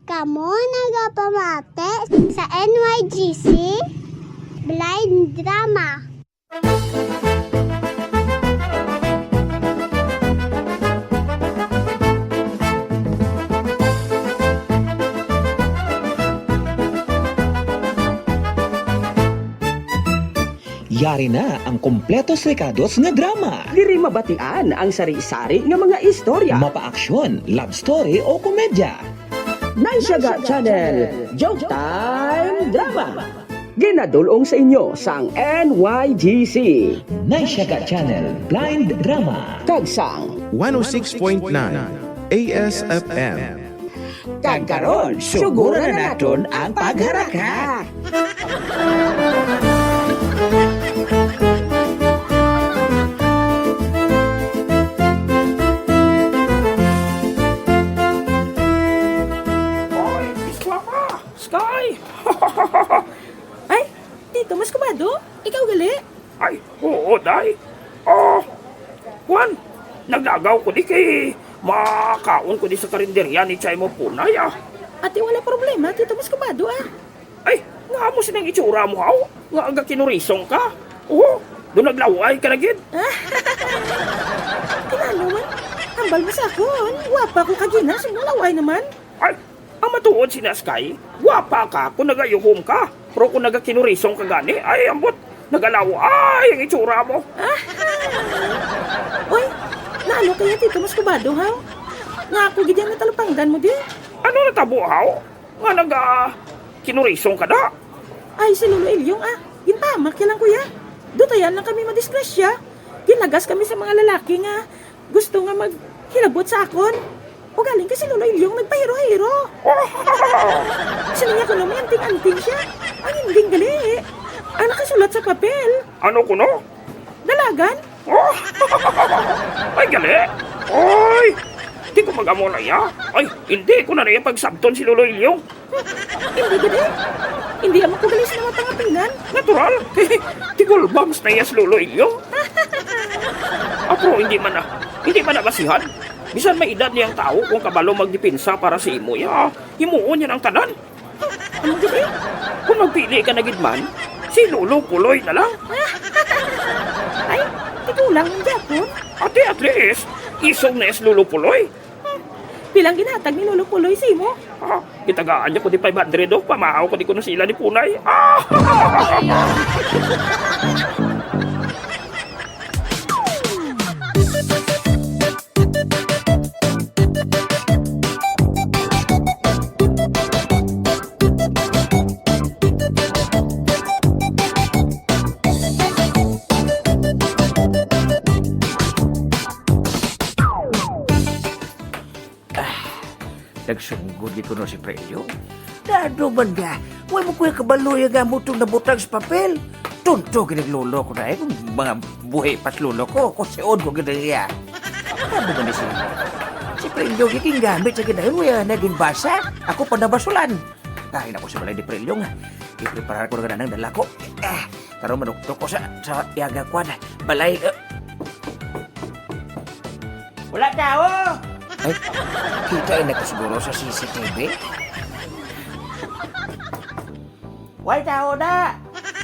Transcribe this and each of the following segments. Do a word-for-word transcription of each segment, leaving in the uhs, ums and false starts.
Kamo nagapamati sa N Y G C Blind Drama. Yari na ang kompletos rekados nga drama. Diri mabatian ang sari-sari nga mga istorya. Mapaaksyon, love story o komedya. Naisyaga Channel, Joke Time Drama. Ginadul-ong sa inyo sang N Y G C. Naisyaga Channel, Blind Drama. Kag sang one oh six point nine A S F M. Kag karon, suguran na naton ang pagharaka. Oy, Miss Guapa! Sky! Ay, Tito Mas Kumado, ikaw gali? Ay, oo, day. Ah, Juan, naglagaw ko di kay makaon ko di sa karinderya ni Chay mo punay, ah. Ati, wala problema, Tito Mas Kumado, ah. Ay, nga amo sinang itsura mo, haw? Nga aga kinurisong ka? Oo, do naglaway ka na gid. Kinano man, hambal mo sa akon. Wapa ko kagina, sumulaway naman. Ay, ang matuod si Naskay, wapa ka kung nagayuhom ka. Pero kung nagakinurisong ka gani, ay, ambot, nagalaway ang itsura mo. Uy, naano kaya, Tito Mas Kubado, haw? Nga ako gid ang natalupangdan mo di? Ano natabo, haw? Nga naga kinurisong ka da? Ay, si Lolo Ilyong, ah. Ginpahamak niya lang, kuya. Dutayan lang kami madisgrasya. Ginagas kami sa mga lalaki nga gusto nga maghilabot sa akon. Ugaling kay si Lolo Ilyong nagpahiro-hiro. Siling niya kuno may anting-anting siya. Ang ending gali. Ang nakasulat sa papel. Ano kuno? Dalagan. Oh! Ay, gali! Oy! Di ko mag-amo na iya. Ay, hindi ko na niya pagsabton si Lolo Ilyong. Hindi gid eh. Hindi naman ko gali sa mga pangapinan. Natural. Kay tigulbangs na iya si Lolo Ilyong. Apo, hindi man na. Hindi man na basihan. Bisan may edad niyang tao kung kabalo magdepensa para sa imo, ya. Himuon niya ang tanan. Amo gid eh. Kung magpili ka na gid man, si Lolo Puloy na lang. Ay, tigulang man gyapon. Ate, at least, isog na is Lolo Puloy. Bilang ginhatag ni Lolo Puloy sa imo. Ah, gitagaan niya ko di five hundred, oh. Pamahaw ko di ko na sila ni Punay. Ah! Ah, nagsunggod di kuno si Prelyo. Dado man nga, way mo kuya kabaloy nga amo tong nabutang sa papel. Tunto gid ang lolo ko na eh, kung mga buhi pas lolo ko, kusiod ko gid iya. Ano ba ni si, si Prelyo, gikingamit sa ginayon, wala na ginbasa. Ako pa nabasulan. Ay, naku, sa balay ni Prelyo nga. Ipreparar ko na ng dala ko. Ah, karon manuktok ko sa, sa iyaga kwan. Balay, eh. Wala tao! Ay, kita na ko siguro sa C C T V. Way tao na!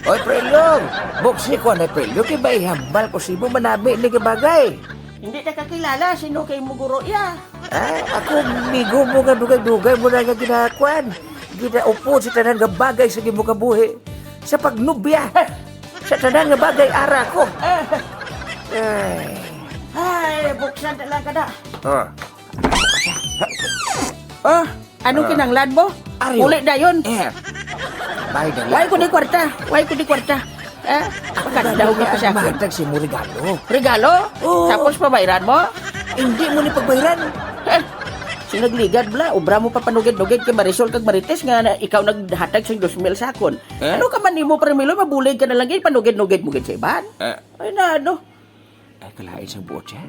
Oy, Prelong! Buksi ko na, Prelong, kay may hambal ko sa imo manami ni nga bagay. Hindi ta kakilala, sino kay mo guro iya? Ah, ako, migo mo nga dugay-dugay mo na nga ginakuan. Ginaupod sa tanan nga bagay sa imo kabuhi. Sa pagnubya, sa tanan nga bagay, ara ko. Ay. Ay, buksan na lang ka na. Oh. Oh, anong Ah. kinanglan mo? Ari, Uli dayon. Eh. Bay, dali. Way ko ni kwarta. Way ko ni kwarta. Eh, makadaw ka pa sa akin. Mahatag si mo regalo. Regalo? Oo. Tapos pabayran mo? Hindi mo ni pagbayran. Eh, sinagligad bla, obra mo papanugid-nugid kay Marisol kag Marites nga na, ikaw naghatag sa dos mil sa akon. Eh? Ano ka man nimo, Primilo, mabulig ka na lang, eh, panugid-nugid mo gid sa iban. Eh. Ay, na, ano? Ay, kalain sang buot siya.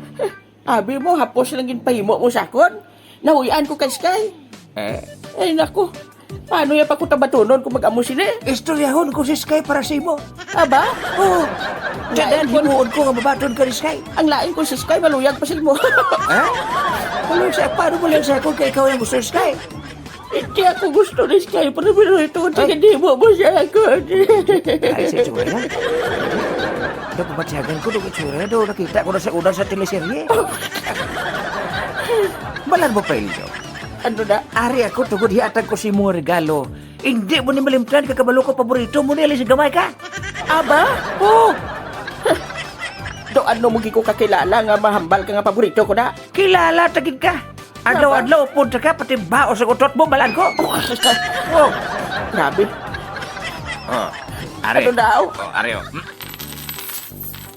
Abi mo, hapos lang ginpahimo mo sa akon. Nahuy-an ko kay Sky. Eh? Ay, naku. Paano ya pa ko tabatunon kung mag-amo sila? Istoryahon ko si Sky para sa imo. Aba? Oo. Kaya himuon ko nga mabaton ka ni Sky. Ang lain ko si Sky, maluyag pa sa imo. Ha? Maluyag sa, paano mo lang sa akon kay ikaw ang gusto ni Sky? Hindi ako gusto ni Sky, pero binuhay tungod sa Ay. Hindi mo mo siya ako. Ay, sa itsura yan. Ano, pabatyagan ko, nung itsura, no, nakita ko na sa una sa teleserye. Balan mo pa, Elio. Ano na? Ari ako, tungod hiatag ko si mga regalo. Hindi mo ni malimtan, kakabalo ko, paborito mo ni, alis gamay ka. Aba? Oh! Do ano mo gi ko kakilala nga mahambal ka nga paborito ko na? Kilala, tagid ka. Adlaw-adlaw, punta ka, pati baos ang utot mo, balan ko. Oh, grabe. Oh, are. Ano daw? Oh, are, oh. Hmm?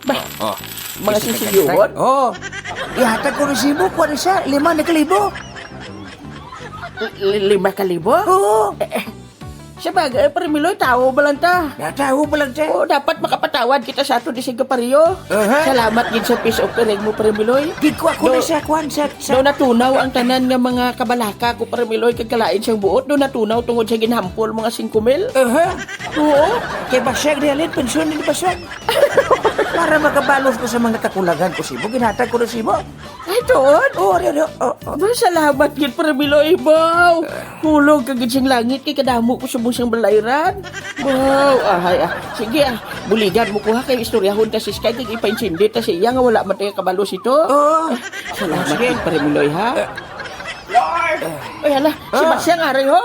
Ba, Oh, oh. mga Isa ka sisilyuhon? Oh. Ihatag ko resibo, kuha na siya, lima na kalibo. L-, lima kalibo? Oo. Eh, eh, Sabagay, Pare Miloy, tawo ba lang ta? Natawo ba lang ta? Oo, dapat makapatawad kita sa ato di sigaparyo. Aha. Salamat gid sa peace offering mo, Pare Miloy. Gid ko ako Do-, na sa kwan, sa, sa do natunaw ang tanan nga mga kabalaka ko, Pare Miloy, kag kalain sang buot, do natunaw tungod sa ginhampol mga singko mil. Aha. Oo. Kay Basyag ni Alin, pensyon ni Basyag. Para makabalos ko sa mga kakulangan ko, sibo, ginhatag ko na sibo. Ay, tuod? Oh, ari, ari, oh, oh. Ba, salamat gid, Pare Miloy, baw. Hulog ka gid sing langit kay kadamo ko subong sang balayran. Baw, ahay, ah. Sige, ah. Buligan mo ko, ha, kay istoryahon ta si Sky kag ipaintindi ta sa iya nga wala man tayo kabalo sito. Oh. Salamat Sige. gid, Pare Miloy, ha? Eh. Lord! Ay, hala, si Ah. Basyang ari, ho?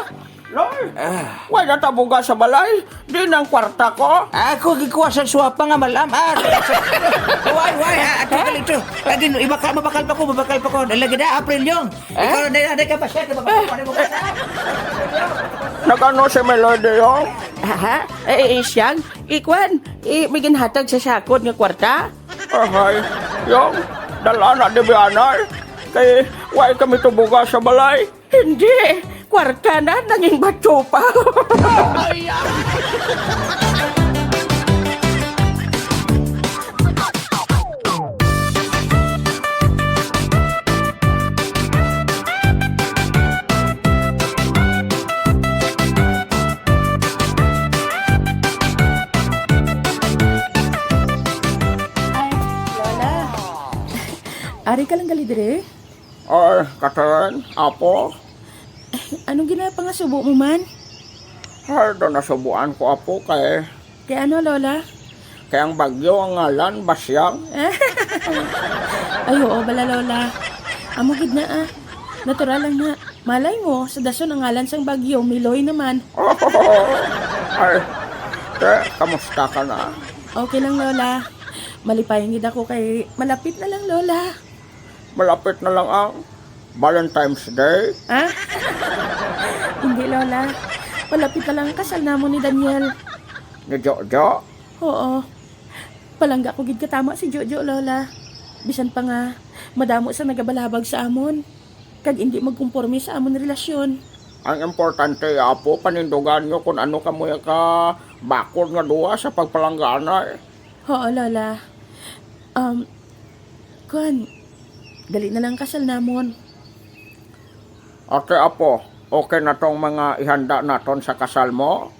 Lord, Ah. wala ta bugas sa balay. Di nang kwarta ko. Ako gikuha sa suwapa nga malam. Ah, why, why, ah, ato ka dito. Agin, ibakal, mabakal pa ko, mabakal pa ko. Lagi na, April yung. Eh? Ikaw na, na, ka ba siya? Mabakal pa rin mo ka sa. Nagano si Melody yung? Aha, eh, eh, siyang, ikwan, eh, may ginhatag sa sakod nga kwarta? Ahay, yung, dala na di biyanar. Kay, why kami tubuga sa balay? Hindi! Kwarta na, nanging batso pa. Ay, Lola. Ari ka lang gali dire? Ay, Catherine, apo. Anong ginapangasubo mo man? Ay, daw nasubuan ko, apo, kay Kay ano, Lola? Kay ang bagyo ang ngalan, Basyang. Ay, oo, bala, Lola. Amo gid na, ah. Natural lang na. Malay mo, sa dason ang ngalan sang bagyo, Miloy naman. Ay, te, kamusta ka na? Okay lang, Lola. Malipayon gid ako kay malapit na lang, Lola. Malapit na lang ang Valentine's Day. Ah? Hindi, Lola. Malapit na lang ang kasal namon ni Daniel. Ni Jojo? Oo. Palangga ko gid katama si Jojo, Lola. Bisan pa nga, madamo sa nagabalabag sa amon. Kag indi magkumporme sa amon relasyon. Ang importante, apo, panindugan nyo kung ano kamo ka bakod nga duwa sa pagpalangga anay. Oo, Lola. Um, kuwan, dali na lang kasal namon. Ate, apo, okay na tong mga ihanda naton sa kasal mo?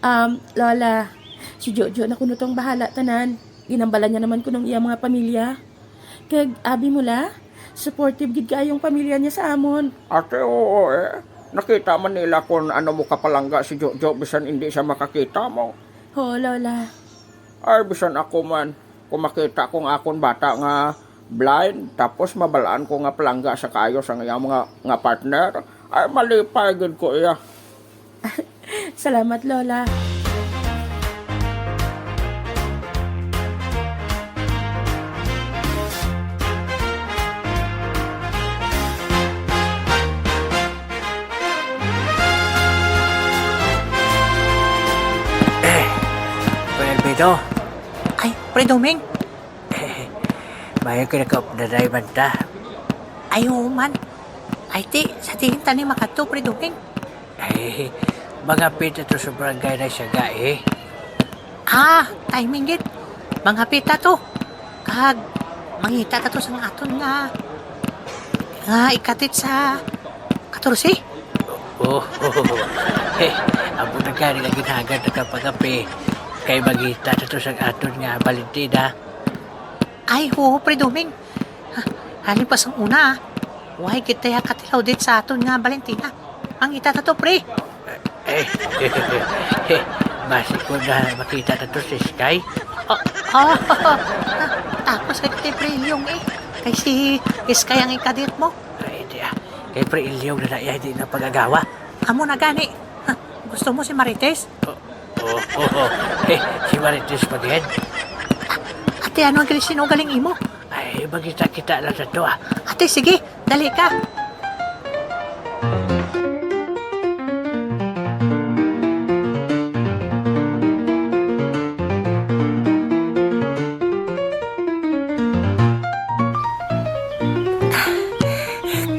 Um, Lola, si Jojo na kuno tong bahala tanan. Ginambalan niya naman kuno ang iya mga pamilya. Kag abi mo la, supportive gid kaayong pamilya niya sa amon. Ate, oo, eh. Nakita man nila kung ano mo kapalangga si Jojo bisan hindi siya makakita mo. Oo, Lola. Ay, bisan ako man, kung makita ko nga akon bata nga blind, tapos mabalaan ko nga palangga sa kaayo sang iya mga, nga partner, ay, malipay gid ko iya. Salamat, Lola. Eh, Kuya Albedo. Ay, Pre Doming. Eh, maayo ka nakaupdaday man ta. Ay, oo man. Ay, ti, sa diin ta ni makadto, Pre Doming? Ay, mga pita to sa barangay na siya ga, eh. Ah, timing gid. Mga pita to. Kag, mangita ta to sa aton nga, nga ikatit sa katorse. Oh, eh, amo na gani nga ginhagad na ka pagapi. Kay mangita ta to sa aton nga Valentina. Ay, oo, Pre Doming. Ha, halin pa sang una, ah. Why kita ya katilaw dit sa aton nga Valentina? Ang ita na to, pre. Eh, basi ko na makita na to si Sky. Oh, oh, tapos kay Pre Ilyong eh. Kay si Sky ang ikadit mo. Ay, di ah. Kay Pre Ilyong na na iya, di na pag-agawa. Amo na gani. Ha, gusto mo si Marites? Oh, oh, oh, oh. Eh, si Marites pa gid? Ate, ano ang galing sinugaling imo? Ay, magkita-kita lang sa to, ah. Ate, sige, dali ka.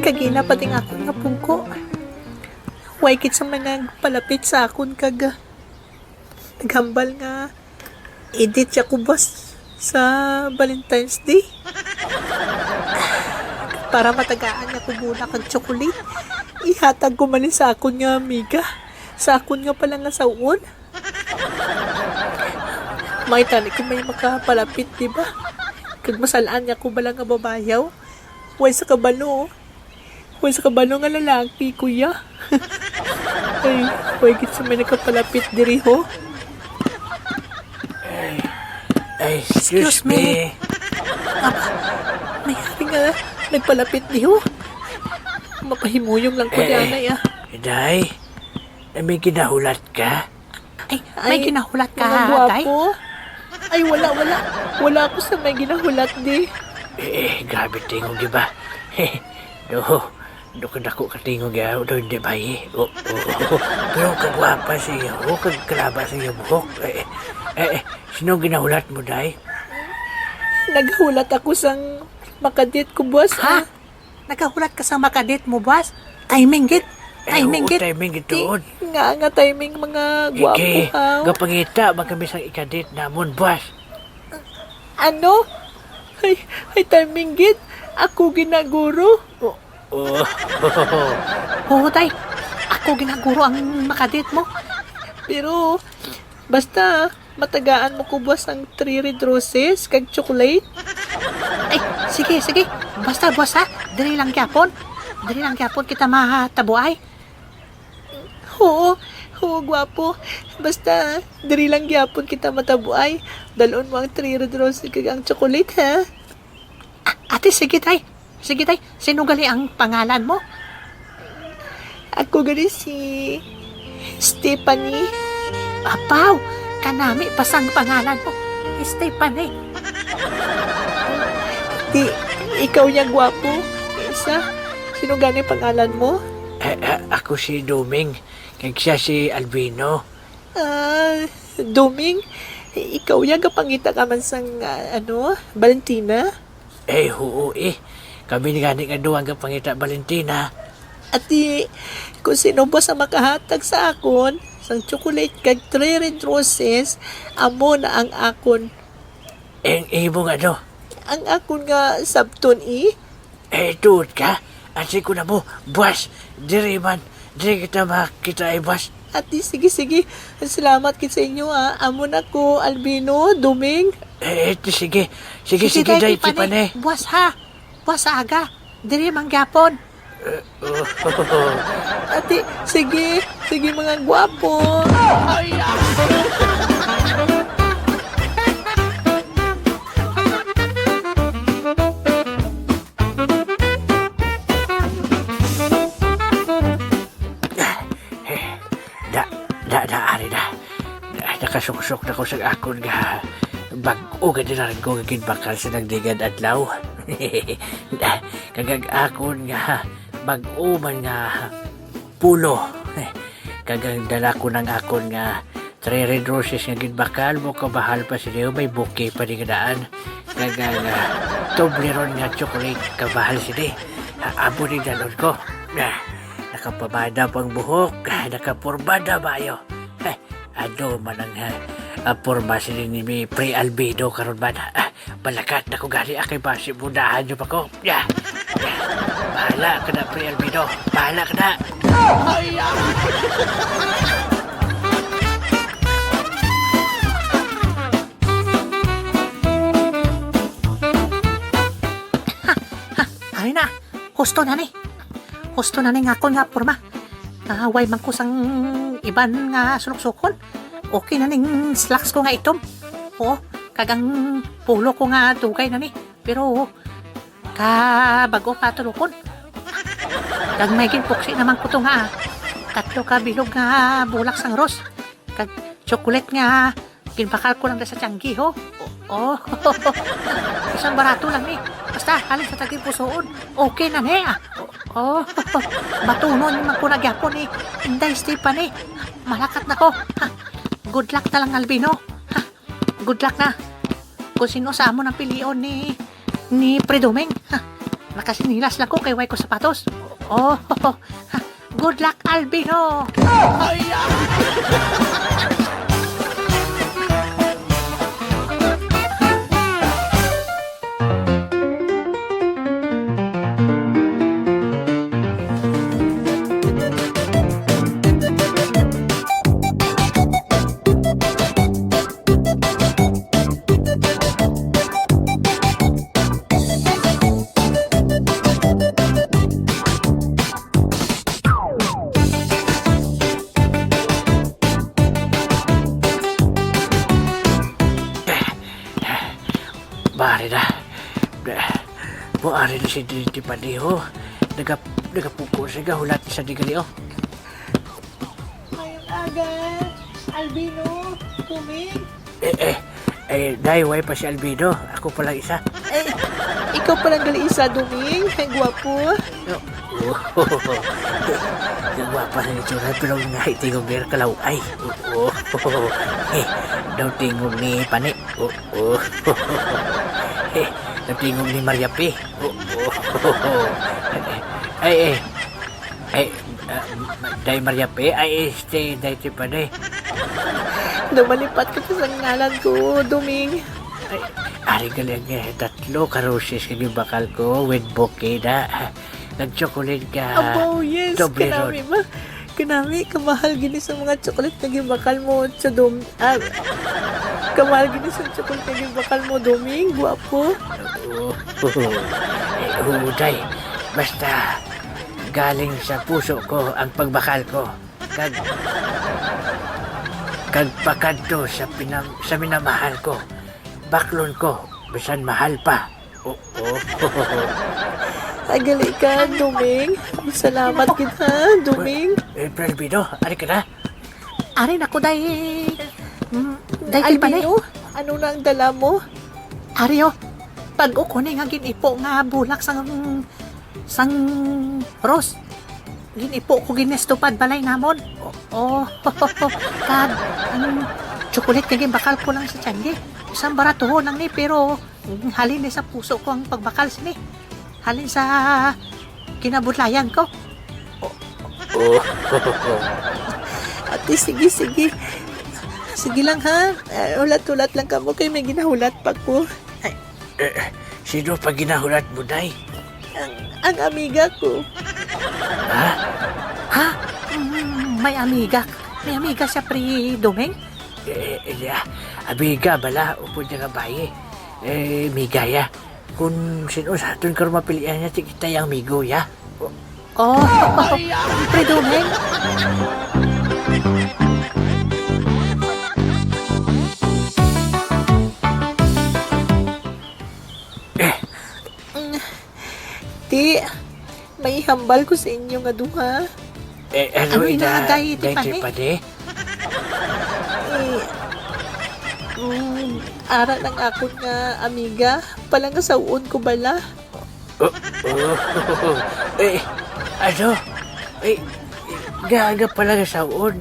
Kagina pa ding ako nga pungko. Way gid sa may nagpalapit sa akon kag naghambal nga i-date siya ko, boss, sa Valentine's Day. Para matagaan niya ko bola kag chocolate, ihatag ko man ni sa akon nga amiga, sa akon nga pala nga sawon. May tani kung may makapalapit, di ba? Kag masalaan niya ko bala nga babayaw. Way sa kabalo, oh. Way sa kabalo nga lalaki, kuya. Ay, way gid sa may nakapalapit diri, ho. Ay, ay, excuse Excuse me. me. Aba, may hari nga nagpalapit di, ho. Mapahimuyong lang ko Eh, di, anay, ah. Day, may ginahulat ka? Ay, may Ay, ginahulat ka, mga gwapo. Day? Ay, wala, wala. Wala ako sa may ginahulat, di. Eh, eh, grabe tingog, di ba? Do, do kadako ka tingog, ya, do, hindi ba, eh? O, o, o. Pero kagwapa siya, o, kag kalaba siya buhok. Eh, eh, eh, sino ginahulat mo, day? Naghulat ako sang makadit ko, boss, Ha? ah. Nagahulat ka sa makadit mo, boss? Timing gid. Eh, Timing oo, gid. timing gid Ti-, tuod. nga, nga timing, mga gwapo Ike, ka. gapangita, magkami sang ikadit namon, boss. Ano? Ay, ay, timing gid. Ako ginaguro. Oh, oh. Oo, tay. Ako ginaguro ang makadit mo. Pero, basta, matagaan mo ko, boss, ang three red roses kag chocolate. Ay, sige, sige. Basta, boss, ha? Diri lang gyapon. Diri lang gyapon kita mahatabuay. Oo, oo, gwapo. Basta, diri lang gyapon kita matabuay. Dalon mo ang three red roses kag ang chocolate, ha? A-, ate, sige, tay. Sige, tay. Sino gali ang pangalan mo? Ako gali si Stephanie. Apaw, kanami pa sang pangalan mo. Stephanie. Di, ikaw niya gwapo. Isa, sino gani pangalan mo? Eh, eh, ako si Doming. Kag siya si Albino. Ah, Doming, ikaw ya gapangita ka man sang, ah, ano, Valentina? Eh, huo eh. Kami ni gani nga duha ang gapangita, Valentina. Ati, kung sino ba sa makahatag sa akon sang chocolate kag three red roses, amo na ang akon. Ang imo nga ano? Ang akon nga sabton, eh. Eh, tuod ka? Asi ko na mo, buwas. Diri man. Diri kita makita, eh, buwas. Ati, sige, sige. Salamat gid sa inyo, ah. Amo na ko, Albino, Doming. Eh, ito, sige. Sige, sige, Day, Day, Tipane. Tipane. Buwas, ha? Buwas sa aga. Diri man gyapon. Eh, oh. Ati, sige. Sige, mga gwapo. Da, da, da, ari na. Da, nakasuksok na ko sa akon nga bag-o nga dinargo nga ginbakal sa nagdingad adlaw. Da, kag ang akon nga bag-o man nga pulo. Kag ang dala ko ng akon nga three red roses nga ginbakal mo, kabahal pa sini, may bouquet pa ni nga daan. Kag ang, ah, tubli ron nga chocolate, kabahal sini. Ah, amo ni dalon ko. Ah, nakapamada pang buhok, ah, nakapurmada ba ayo? Eh, ano man ang, ah, ah, porma sini ni mi Pre Albedo karon man? Ah, balakat na ko gani, ah, kay basi mudahan niyo pa ko. Ya. Ya. Bahala ka na, Pre Albedo. Bahala ka na. Ay na, husto na ni. Husto na ni nga akon nga porma. Ah, way man ko sang iban nga sunuksukon. Okay na ning slacks ko nga itom. Oo, kag ang polo ko nga dugay na ni. Pero ka bag-o pa tulukon. Kag may ginpuksi naman ko to nga tatlo ka bilog nga bulak sang rose. Kag chocolate nga ginbakal ko lang da sa tiyanggi, ho. Oh, isang barato lang ni. Basta, halin sa tagin pusoon. Okay na ni, ah. Oh, batunon man ko na gyapon ni Inday Stephanie. Malakat na ko. Ha? Good luck na lang, Albino. Ha? Good luck na. Kung sino sa amon ang pilion ni, ni Pre Doming. Ha? Nakasinilas lang ko kay way ko sapatos. Oh, ha? Good luck, Albino. Bari na. Buari na si Didi Paniho. Nagap-, nagapuko siya, gahulat sa digri, oh. Mayong aga, Albino, Kuming. Eh, eh, eh, day, way pa si Albino. Ako pa lang isa. Eh, ikaw pa lang gali isa, Doming. Ay, gwapo. Ang gwapa na ni Chura, pero nga itingog ni Kalaw. Ay, oo. Eh, daw tingog ni Pani. Oo. Eh, daw tingog ni Maria P. Oo. Ay, eh. Ay, ah, Day Maria P. Ay, este, Day Tipa, Day. Dumalipat ka pa sa ngalan ko, Doming. Ay, ari gali nga tatlo ka roses nga ginbakal ko with bouquet na. Nag-chocolate ka. Abo, yes, doble kanami ron. Ma. Kanami, kamahal gini sa mga chocolate nga ginbakal mo, Chudom. Ah, kamahal gini sa chocolate nga ginbakal mo, Doming. Gwapo. Oo, eh, oo, day. Basta, galing sa puso ko ang pagbakal ko. Kag, kag pakadto sa pinam-, sa minamahal ko. Baklon ko, bisan mahal pa. Oo. Ay, gali ka, Doming. Salamat kita, Doming. Eh, Prelvino, ari ka na? Ari na ko, day. Mm, day Albino, Tiffany. Ano na ang dala mo? Ari, oh. Bag-o ko ni nga gin-ipo nga bulak sang, sang rose. Gin-ipo ko, ginestopad balay namon. Oh, oh. Kag, ang chocolate nga ginbakal ko lang sa tiyanggi. Isang baratuhon lang ni, pero halin ni sa puso ko ang pagbakal sini. Halin sa kinabudlayan ko. Oh. Ate, sige, sige. Sige lang, ha? Eh, hulat-hulat lang kamo kay may ginahulat pa ko. Ay. Eh, sino pa ginahulat mo, day? Ang, ang amiga ko. Ha? Ha? Mm, may amiga. May amiga siya, Pre Doming? Eh, eh, eh, amiga bala, upod niya nga bayi. Eh, amiga ya. Kung sino sa aton karon mapilian niya, ti kita yang amigo ya. Oh, Pre Doming? Eh. Ti, may ihambal ko sa inyo nga duha. Eh, ano, ano ina, na, day, day, Tiffany? Tiffany? Eh, mm, ara ng akon nga amiga, palangasaw-on ko bala. Oh, oh, eh, ano? Eh, gaga palangasaw-on.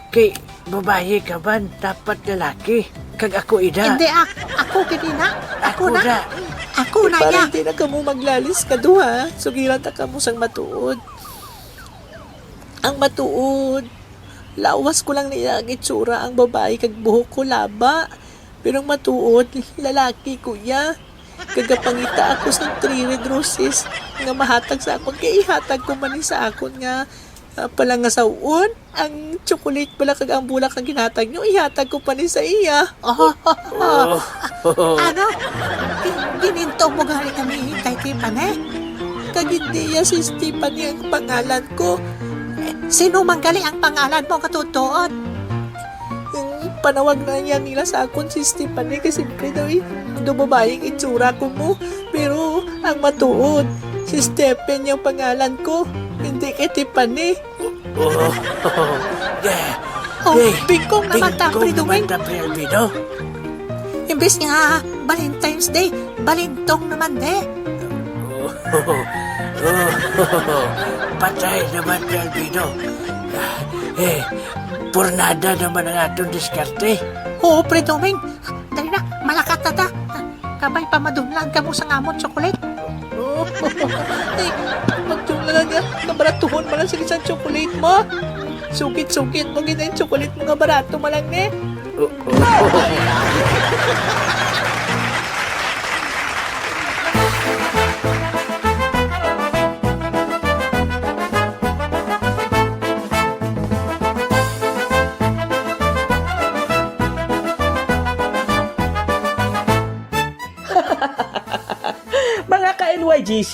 Kay babayi ka man, dapat lalaki. Kag ako ina. Hindi, ak-, ako gid ina. Ako Ako na. na. Ako na Para ya. Hindi na kamo maglalis ka duha. Sugiran ta kamo sang matuod. Ang matuod, lawas ko lang niya ang itsura, ang babayi kag buhok ko laba. Pero ang matuod, lalaki ko ya. Kagapangita ako sang three red roses nga mahatag sa akon. Kay ihatag ko man ni sa akon nga, ah, palangasaw-on. Ang tsokolate bala kag ang bulak nga ginhatag nyo, ihatag ko pa ni sa iya. Oh. Oh. Ano? Gin-, gininto mo gani kami kay Tiffany? Kag hindi iya si Stephanie ang pangalan ko. Eh, Sino man gali ang pangalan mo nga tuod-tuod? Hmm, panawag na niya nila sa akon si Stephanie kay siyempre daw eh, daw babaeng itsura ko mo. Pero ang matuod, si Stephen yung pangalan ko, hindi kay Tiffany. Oh, yeah. Oh, yeah. Bingkong naman ta, Pre Doming. Bingkong naman ta, Pre Alvino. Imbis nga Valentine's Day, Balintong naman, de. Oh, oh, oh, patay naman, Pre Alvino. Eh, purnada naman ang atong diskarte. Oo, Pre Doming. Dali na, malakat na ta. Kabay pa madunlan kamo sa amon chocolate. Oh, eh, magdunlan na niya. Kabaratuhon man lang sa isang chocolate mo. Sugit-sugit mo gid ang chocolate mo nga barato man lang, eh. Mga ka-N Y G C,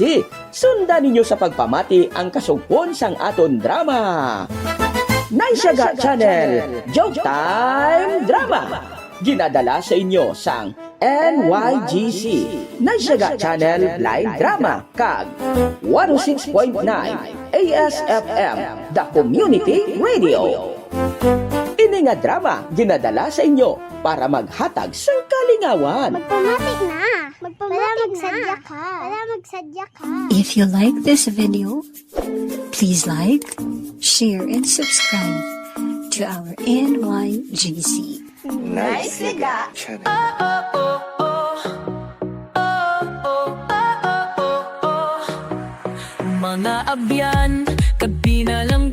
sundan ninyo sa pagpamati ang kasugpon sang aton drama. Naisyaga Channel, Joke Time Drama. Ginadala sa inyo sang N Y G C, Naisyaga Channel Blind Drama, kag one oh six point nine A S F M, The Community Radio. Ini nga drama ginadala sa inyo para maghatag sang kalingawan. Magpamati na! Magpamati na! Wala magsadya ka! Wala magsadya ka! If you like this video, please like, share, and subscribe to our N Y G C. Nice Liga Channel. Mga abyan, kag di na lang